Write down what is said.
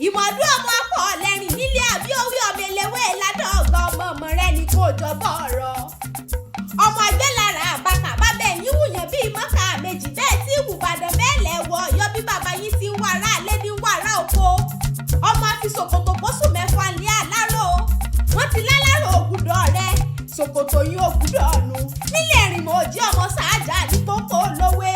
Ìmọ̀dún ọmọ akọ ọ̀lẹ́rìn nílé àbí orí ọmọ eléwé ládọ́ọ̀gá ọmọ ọmọ rẹ ní kò jọbọ̀ ọ̀rọ̀. Ọmọ agbélára àbàkà bàbá ẹ̀yìn wùyàn bíi mọ́kà méjì bẹ́ẹ̀ tí ìwùbàdàn bẹ́ẹ̀ lẹ̀ wọ ọ̀yọ́ bí bàbá yín ti ń wàrà alẹ́ ní wàrà oko. Ọmọ àfi ṣòkòtò pósù mẹ́fà ní àlárò. Wọ́n ti lálárò ògùdọ̀ rẹ, ṣòkòtò yín ògùdọ̀ ọ̀nù. Nílẹ̀ ìrìnmọ̀ òjì ọmọ sàájà ní kókó lówé.